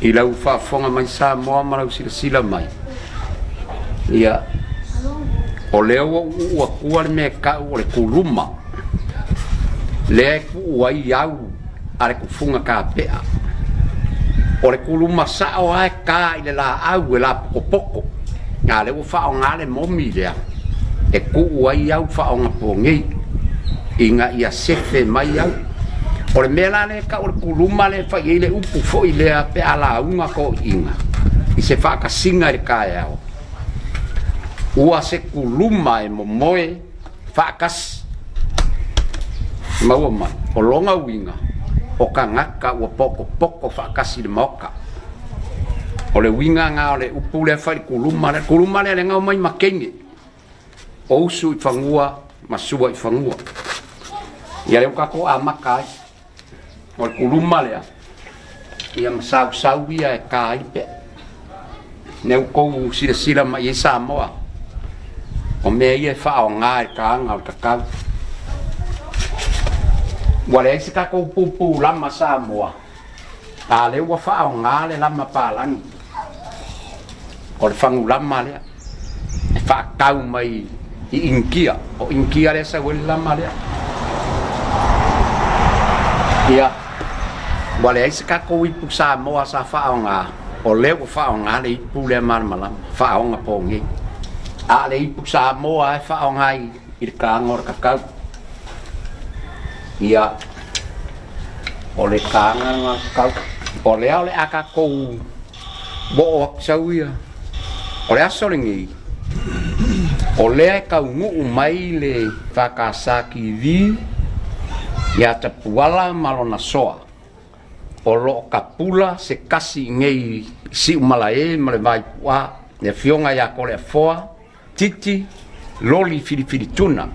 I lau faafofoga mai Samoa ma lau silasila mai, ia, o lea ua ou uu atua le mea e tau o le kuluma, lea e tuu ai au a le tufuga kapea. O le kuluma sao lava e ta i le laau e lapotopoto, a o lea ua faaaoga le momi lea e tuu ai au faaogaponei ina ia sefe mai au. O le mea la lea e tau o le kuluma lea e fai ai le upu foi lea pe a lauga toeaiina i se faatasiga i le taeao, ua se kuluma e momoe faatasi. Maua mai, o lona uiga, o tagata ua potopoto faatasi i le Maota. O le uiga lena o le upu lea fai i le kuluma lea. Le kuluma lea lea na omai ma teine, o usu i fanua ma sua i fanua. Ia lea ua tatou amata ai. O le kuluma lea, ia ma sausau ia e ta ai le pea. Lea ua outou silasila mai i ai Samoa, o mea ia e faaaoga e taga o le tatau. Ua leai se tatou pupu lama Samoa, a lea ua faaaoga le lama palagi. O le fagulama lea e faatau mai i Initia. O Initia lea e sau ai le lama lea. Ia, ua leai se tatou ipu Samoa sa faaaoga, o lea ua faaaoga le ipu lea malamalama, faaaoga pogei. A o le ipu Samoa e faaaoga i le taga o le kakau. Ia, o le taga lena o le kakau. O lea o le a tatou oo atu sau ia. O le aso lenei, o lea e taunuu mai le EFKS TV ia Tapuala ma lona soa, o lo o tapula se tasi i nei i Siumalae ma le Vaipu'a, le afioga ia Toleafoa Titi Loli Filifilituna.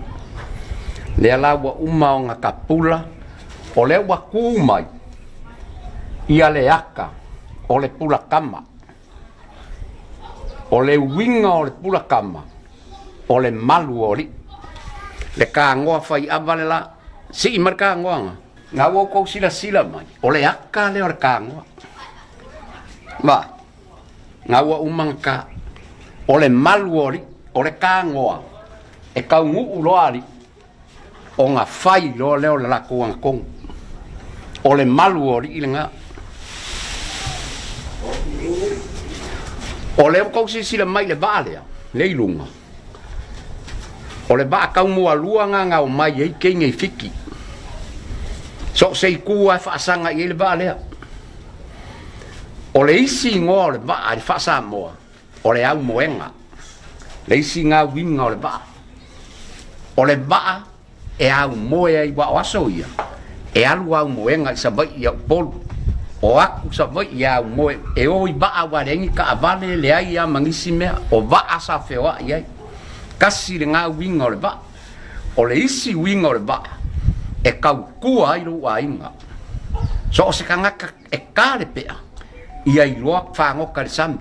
Lea la ua uma ona tapula, o lea ua tu mai ia le aka o le pulakama. O le uiga o le pulakama, o le malu o alii. Le kagoa faiava le la, sii mai le kagoa. Na ua outou silasila mai, o le aka lea o le kagoa. Ma, na ua uma ona ta. O le malu o alii, o le kagoa, e taunuu loa alii, ona fai loa lea o le latou agatonu. O le malu o alii lena. O lea ua tou silasila mai i le vaa lea, lea i luga, o le vaa taumualua lena na omai ai teine i Fiti. So o se itu lava e faasaga i ai le vaa lea. O le isi igoa o le vaa i le faa-Samoa, o le aumoega, le isi na uiga o le vaa. O le vaa e aumoe ai, aua o aso ia, e alu aumoega i Savaii ia Upolu, o atu Savaii e aumoe, e o i vaa aua e leai ni taavale, leai lava ma nisi mea, o vaa sa feoai ai. Tasi lena uiga o le vaa. O le isi uiga o le vaa, e tautua ai lou aiga. So o se tagata e ta le pea, ia iloa fagota i le sami.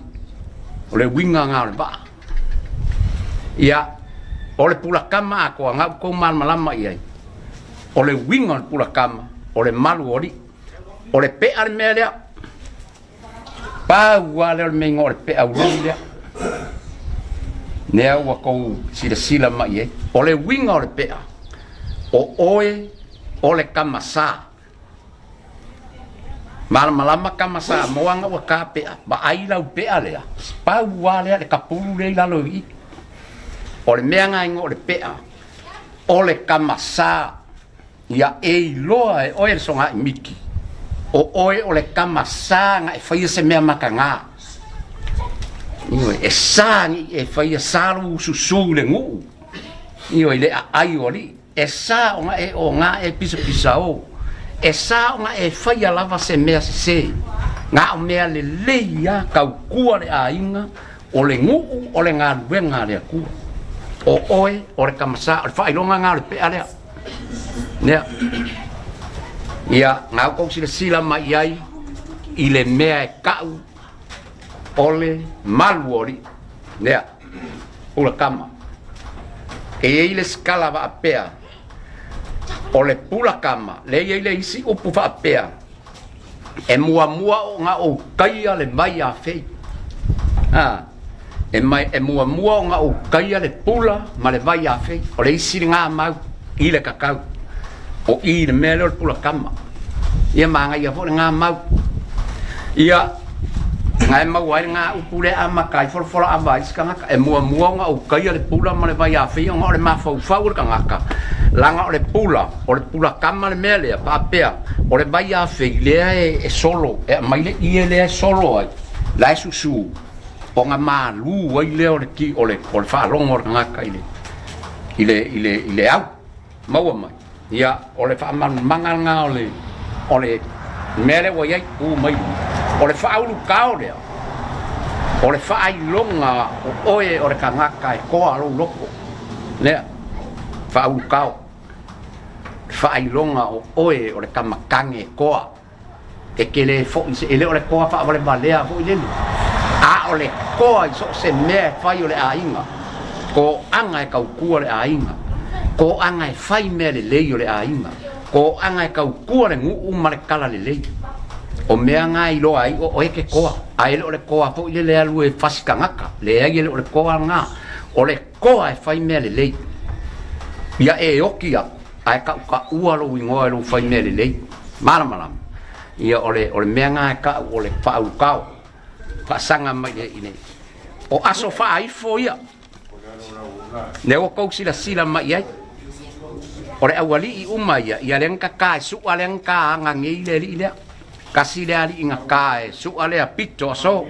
O le uiga lena o le vaa. Ia, o le pulakama atoa, na outou malamalama i ai. O le uiga o le pulakama, o le malu o alii. O le pea le mea lea. Pau lava lea o le mea igoa o le pea ului lea. Lea ua tou silasila mai i ai. O le uiga o le pea, o oe o le tama sa. Malamalama tama Samoa na ua ta pea, vaai lau pea lea, pau lava lea le kapulu lea i lalo i i. O le mea na igoa o le pea, o le tama sa, ia e iloa e oe le soga'i miti, o oe o le tama sa na e faia se mea mataga. Ioe, e sa ni e faia sa lou ususu i le nuu, ioe, i le aai o alii. E sa ona e oga e pisapisao, e sa ona e faia lava se mea sesē, na o mea lelei a tautua le aiga, o le nuu, o le galuega a le Atua. O oe o le tama sa, o le faailoga na o le pea lea. Lea. Ia, na outou silasila mai i ai i le mea e tau o le malu o alii. Lea. Pula kama. E i ai le sikala faapea, o le pula kama, lea e i ai le isi upu faapea, E muamua ona ou taia le vai afei. A, e, mai, e muamua ona ou taia le pula ma le vai afei. O le isi lena mau i le kakau. O i le mea lea o le pula kama. Ia manaia foi lena mau. Ia, na e maua ai lena upu lea amata ai folafola ava ai isi tagata. E muamua ona ou taia le pula ma le vai afei ona o le mafaufau o le tagata. Leaga o le pula, o le pula kama le mea lea, faapea, o le vai afei lea e solo, e aumai le ie lea e solo ai, la e susu, ona malu ai lea o le, o le, o le faalogo o le tagata i le, i le, i le, i le au. Maua mai. Ia, o le faamanumaga lena o le, o le mea lea ua i ai, u mai. O le faaulukao lea, o le faailoga o oe o le tagata e toa lou loto. Lea, faaulukao. Faailoga o oe o le kamakage e toa. E te le foi se, e le o le toa faavalevalea foi lele, a o le toa i so o se mea e fai o le aiga, toaga e tautua le aiga, toaga e fai mea lelei o le aiga, toaga e tautua le nuu ma le tala lelei. O mea na e iloa ai o oe ke toa, a e le o le toa foi lele e alu e fasi tagata, leai e le o le toa lena, o le toa e fai mea lelei. Ia e oti aku, ae tautaua lou igoa e lou fai mea lelei. Malamalama. Ia o le, o le mea na e tau o le faaulukao, faasaga mai le, i le, o aso faaifo ia. Lea ua tou silasila mai i ai. O le aualii uma ia, ia lea na tata e sua lea na ta aga nei le alii lea. Tasi le alii na ta e sua lea pito aso.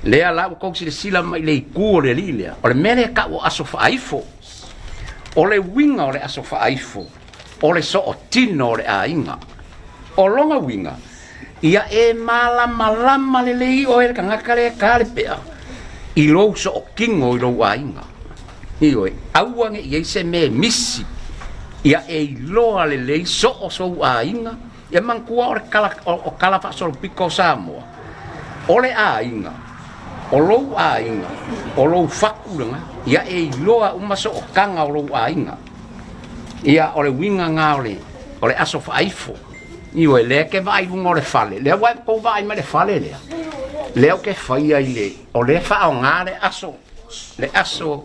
Lea la ua tou silasila mai i le itu o le alii lea. O le mea lea e tau o aso faaifo. O le uiga o le aso faaifo, o le sootino o le aiga. O lona uiga, ia e malamalama lelei oe le tagata lea e ta le pea i lou sootino i lou aiga. Ioe, aua ne i i ai se mea e misi, ia e iloa lelei soo sou aiga. Ia manatua o le tala, o tala faasolopito o Samoa, o le aiga, o lou aiga, o lou fatu lena, ia e iloa uma sootaga o lou aiga. Ia, o le uiga lena o le, o le aso faaifo. Ioe, lea e te vaai i luga o le fale, lea ua e tou vaai mai le fale lea, lea ou te faia i le, o lea e faaaoga le aso, le aso,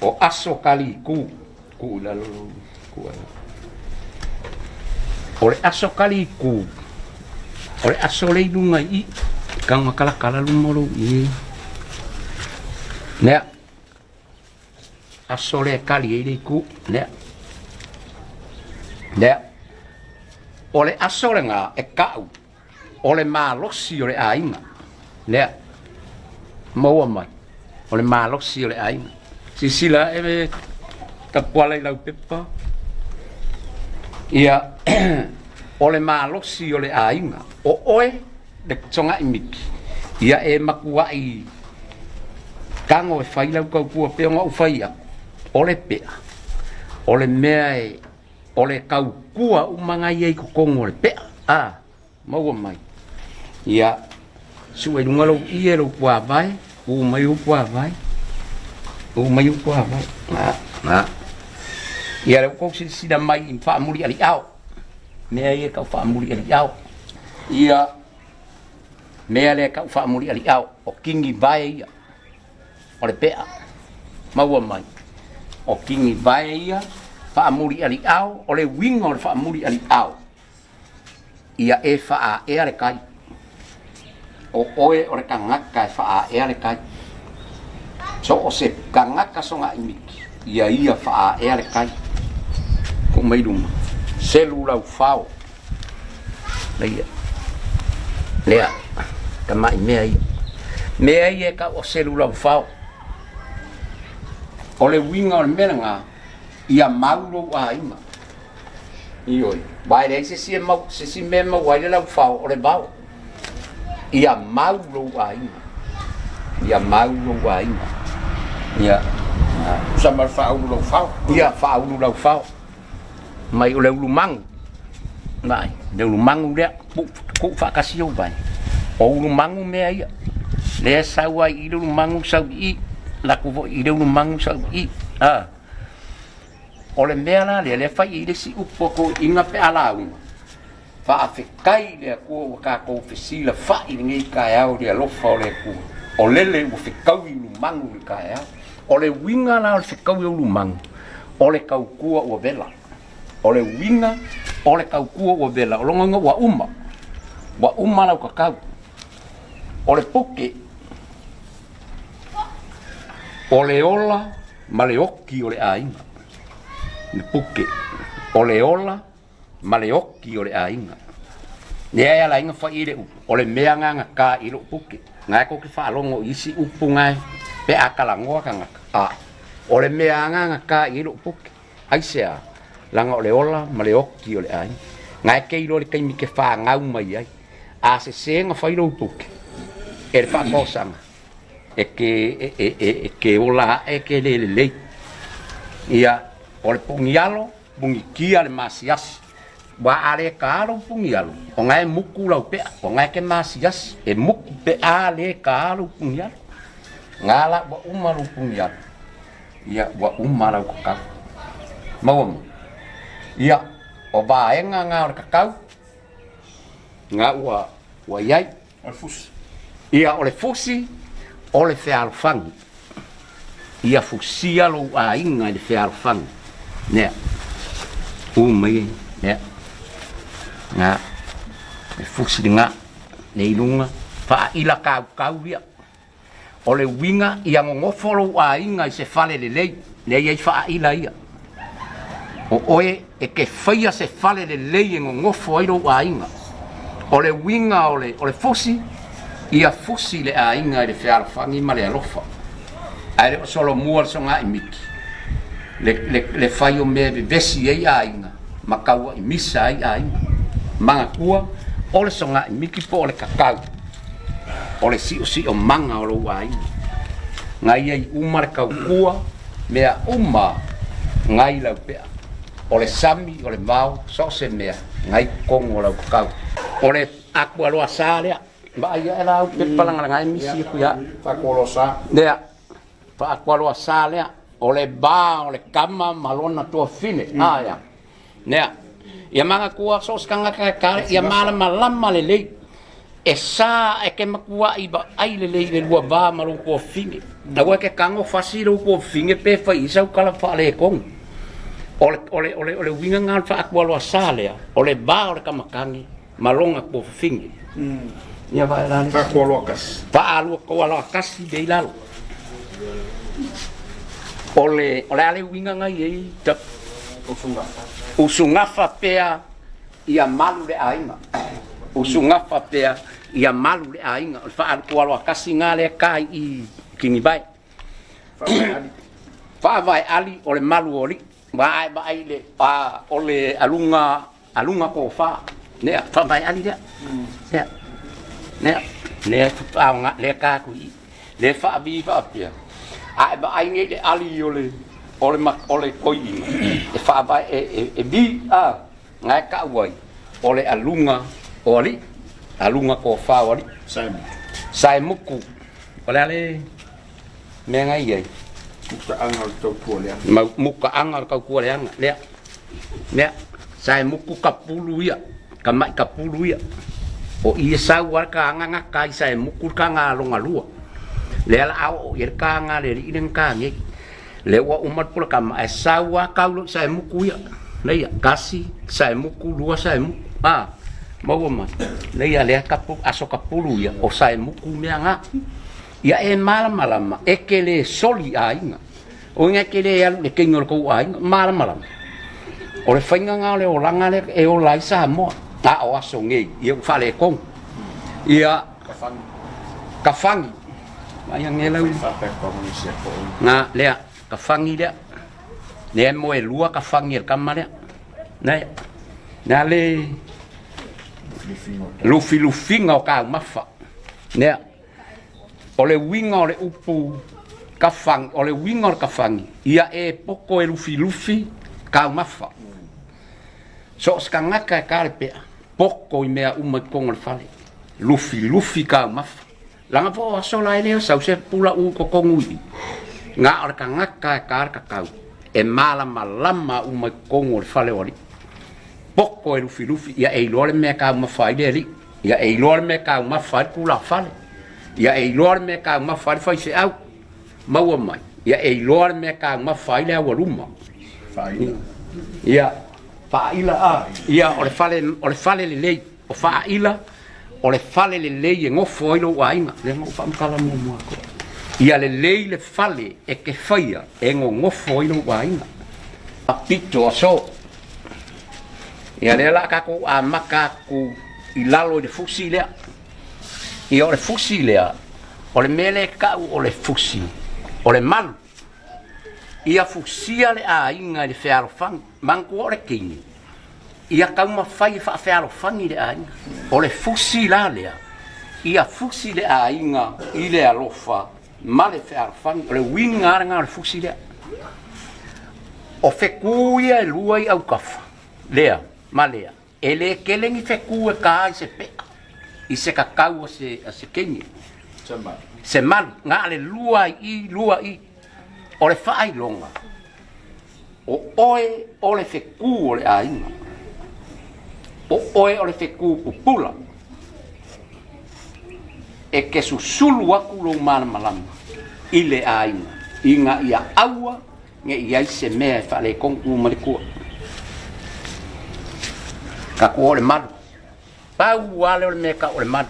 o aso kaliku, tuu i lalo lou, tuu i lalo. O le aso kaliku, o le aso le i luga i i, tago kalakala luma o lou ie. Lea, aso lea e kali ai le itu, lea. Lea, o le aso lena e tau o le malosi o le aiga. Lea, maua mai, o le malosi o le aiga. Silasila e tapuala i lau pepa. Ia, o le malosi o le aiga. O oe le togai miki, ia e matuai tago e fai lau tautua pei ona ou fai atu, o le pea, o le mea e o le tautua uma na i ai i totonu o le pea, a, maua mai. Ia, sue i luga lou ie, lou puavae, u mai ou puavae, u mai ou puavae, a, a. Ia, lea ua tou silasila mai i faamulialiao, mea ia e tau faamulialiao. Ia, mea lea e tau faamulialiao, o kini vae ia. o le pea maua mai o kini vae ia faamulialiao o le uiga o le faamulialiao ia e faaea le tai o oe o le tagata e faaea le tai so o se tagata soga'i miki ia ia faaea le tai tuu mai luma selu laufao Leia. Lea, tama'i mea ia. Mea ia e tau o selu laufao. O le uiga o le mea lena, ia mau lou aiga. Ioe, aua e leai se isi e mau, se isi mea e maua ai le laufao o le vao. Ia mau lou aiga. Ia mau lou aiga. Ia. Tusa ma le faaulu laufao. Ia, faaulu laufao. Mai o le ulumagu, vaai, le ulumagu lea, tuu faatasi ou vae, o ulumagu mea ia, lea e sau ai i le ulumagu sau i i, alu atu foi i le ulumagu sau i i, a. O le mea la lea, lea e fai i ai le isi upu a toeaiina pe a lauga. Faafetai i le Atua ua tatou fesilafai i lenei taeao i le alofa o le Atua, o lele ua fetaui ulumanu i le taeao. O le uiga la o le fetaui o ulumanu, o le tautua ua vela. O le uiga o le tautua ua vela, o lona uiga ua uma, ua uma lau tatau. O le puke, o le ola ma le oki o le aiga. Le puke, o le ola ma le oki o le aiga. Lea e ala ai ona fai i le upu, o le mea na gata i lou puke. Na e tou te faalogo i isi upu na pe a talanoa tagata, a o le mea na gata i lou puke. Aisea? Leaga o le ola ma le oki o le aiga. Na e te iloa i le taimi e te fanau mai ai. A sese ona fai lou puke e le faatosaga, e te, e, e, e, e te ola ae e te le lelei. Ia, o le punialo, punitia le masiasi. Ua a le ta lou punialo, o na e muku lau pea, o na e te masiasi, e muku pe a le ta lou punialo. Na la ua uma lou punialo, ia ua uma lau kakau. Maua mai? Ia, o vaega na o le kakau, na ua, ua i ai. O le fusi. Ia, o le fusi, o le fealofani. Ia fusia lou aiga i le fealofani. Nea, u mai e, nea, na, le fusi lena, le i luga, faaila kaukau ia. O le uiga, ia nonofo lou aiga i se fale lelei, lea e i ai faaila ia. O oe e te faia se fale lelei e nonofo ai lou aiga. O le uiga o le, o le fusi, ia fusi le aiga i le fealofani ma le alofa. Ae le o solomua le sogaimiti, le, le, le fai o mea e vevesi ai aiga ma tauaimisa ai aiga. Manatua, o le sogaimiti po o le tatau, o le siosiomaga o lou aiga. Na i ai uma le tautua, mea uma na i lau pea. O le sami, o le vao, so o se mea, na i totonu o lau kakau. O le atualoa sa lea. Vaai ae la au pepa lagalaga e misi atu ia. Faatualoa sa. Lea. Faatualoa sa lea. O le va o le tama ma lona tuafafine. A ia. Nea. Ia manatua so o se tagata e tale, ia malamalama lelei. E sa e te matuai vaai lelei i le lua va ma lou tuafafine. Aua e te tago fasi lou tuafafine pe fai i sau tala faaletonu. O le, o le, o le, o le uiga lena o le faatualoa sa lea, o le va o le tama tane ma lona tuafafine. Ia vaai la le. Faatualoa kasi. Faatualoa kasi lea i lalo. O le, o le a le uiga na i ai? Usugafa. Usugafa pea ia malu le aiga. Usugafa pea ia malu le aiga. O le faatualoa kasi na lea ka i Kinivae. Faavae ali. Faavae ali o le malu o alii. Ua ae vaai le, a, o le aluga aluga tofa lea faavae ali lea lea lea lea aoga lea ta atu i lea faavi faapea a e vaai nei le ali o le o le o le toeaina e faavae e, e, e vi a na e taʻu ai o le aluga o alii aluga tofa o alii. Saemutu. Saemutu o le a le mea na i ai? Mutaaga o le tautua leaga. Mutaaga o le tautua leaga lea. Lea, saemutu ka pulu ia, ka maʻi ka pulu ia. O i e sau a le taga gata i saemutu le taga lona lua. Lea la a oo i ai le taga a le alii lea na ta nei. Lea ua uma le pulakama ae sau a tau loa i saemutu ia. Leia, tasi saemutu, lua saemutu, a, maua mai. Leia, lea ka aso ka pulu ia, o saemutu mea na. Ia e malamalama, e te le soli aiga. O ina e te le alu i le keina o le tou aiga, malamalama. O le faiga na o le olaga lea e ola ai Samoa. A o aso nei, ia ua faaletonu. Ia, Kafagi. Kafagi. Vaai ane lau. Na, lea, kafagi lea. Lea e moe lua kafagi e le tama lea. Lea, lea le lufilufiga o taumafa. Lea. O le uiga o le upu kafagi, o le uiga o le kafagi, ia e poto e lufilufi taumafa. So o se tagata e ta le pea, poto i mea uma i totonu o le fale, lufilufi taumafa. Leaga foi o aso la e le o sau se pula u i totonu i i. Na o le tagata e ta le tatau, e malamalama uma i totonu o le fale o alii. Poto e lufilufi, ia e iloa le mea e taumafa ai le alii, ia e iloa le mea e taumafa ai le tulafale, ia e iloa le mea e taumafa ai le faifeau, maua mai, ia e iloa le mea e taumafa ai le aualuma. Faaila. Ia, faaila a. Ia, o le fale, o le fale lelei, o faaila, o le fale lelei e nofo ai lou aiga. Lea na ou faamatala muamua atu. Ia lelei le fale e te faia e nonofo ai lou aiga. Pito aso. Ia lea la tatou amata atu i lalo i le fusi lea. Ia o le fusi lea, o le mea lea e tau o le fusi, o le malu. Ia fusia le aiga i le fealofani. Manatua o le teine, ia taumafai e faafealofani le aiga. O le fusi la lea, ia fusi le aiga i le alofa ma le fealofani. O le uiga lava lena o le fusi lea. O fetu ia e lua i autafa, lea ma lea, e le tele ni fetu e ta ai se pea i se tatau a se, a se teine. Se malu. Se malu, na o le lua i i, lua i. O le faailoga, o oe o le fetu o le aiga. O oe o le fetu pupula. E te susulu atu lou malamalama i le aiga, ina ia aua ne i ai se mea e faaletonu ma le tua. Tatou o le malu. Pau lava lea o le mea e tau o le malu.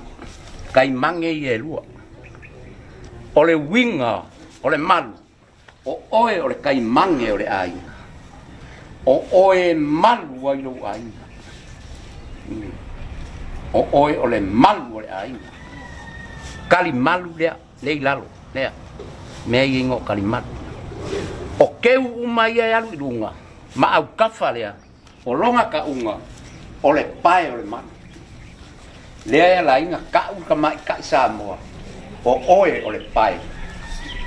Taimane ia e lua. O le uiga o le malu, o oe o le taimane o le aiga. O oe e malu ai lou aiga. O oe o le malu o le aiga. Tali malu lea, lea i lalo, lea. Mea ia igoa o tali malu. O keu uma ia e alu i luga, ma autafa lea, o lona tauga, o le pae o le malu. Lea e ala ai ona tau le tamaitai Samoa, o oe o le pae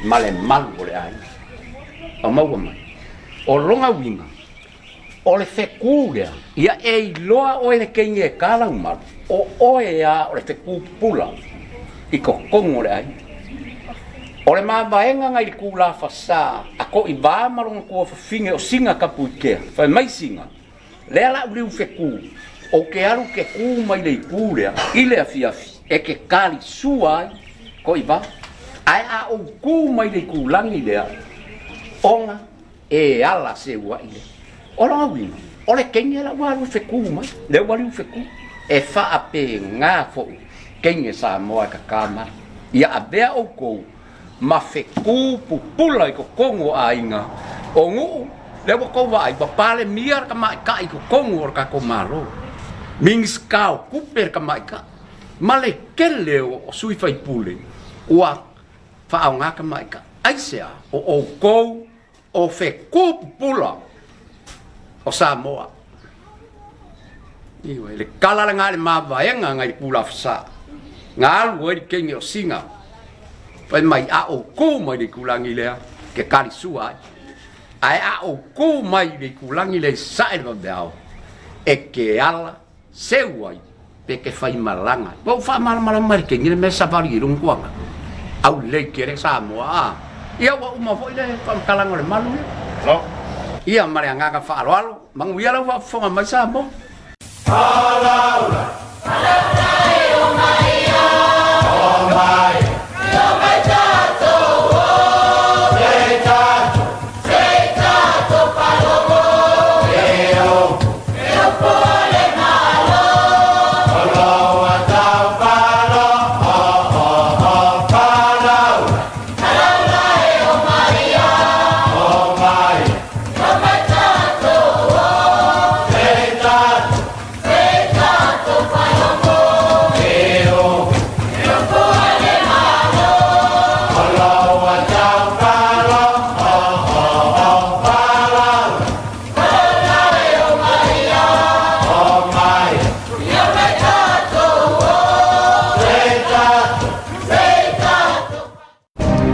ma le malu o le aiga. O maua mai. O lona uiga, o le fetu lea, ia e iloa oe le teine e ta lau malu, o oe lava o le fetu pupula i totonu o le aiga. O le mavaega nai le tulafasa a Toivā ma lona tuafafine o Sina Tapuikea, fai mai Sina, Lea la u liu fetu, ou te alu ke ku mai le itu lea i le afiafi e te kali sua ai Toivā. Ae a ou ku mai le itulagi lea, ona e ala seuaʻi lea. O lona uiga, o le teine la ua alu e fetu mai, lea ua liu fetu. E faapena foi teine Samoa e kaka mai. Ia avea outou ma fetu pupula i totonu o aiga o nuu, lea ua tou vaai, ua palemia le tamaitai i totonu o le tatou Malo, Minisita o Tupe le tamaitai, ma le tele o sui faipule ua faaaoga tamaitai. Aisea? O outou o fetu pupula o Samoa. Ioe, le tala lena i le mavaega nai le Pulafasa, na alu ai le teine o Sina, fai mai, a ou tu mai le itulagi lea, ke kalisua ai. Ae a ou tu mai le itulagi lea i sae le vaveao, e ke ala seu ai pe ke faimalaga ai. Ua ou faamalamalama mai le teine le mea e savali i luga tuaga. Aulelei tele Samoa a. Ia ua uma foi le faamatalaga o le malu ia. Malo. Ia ma le agaga faaaloalo, manuia lau faafofoga mai Samoa. Alaula.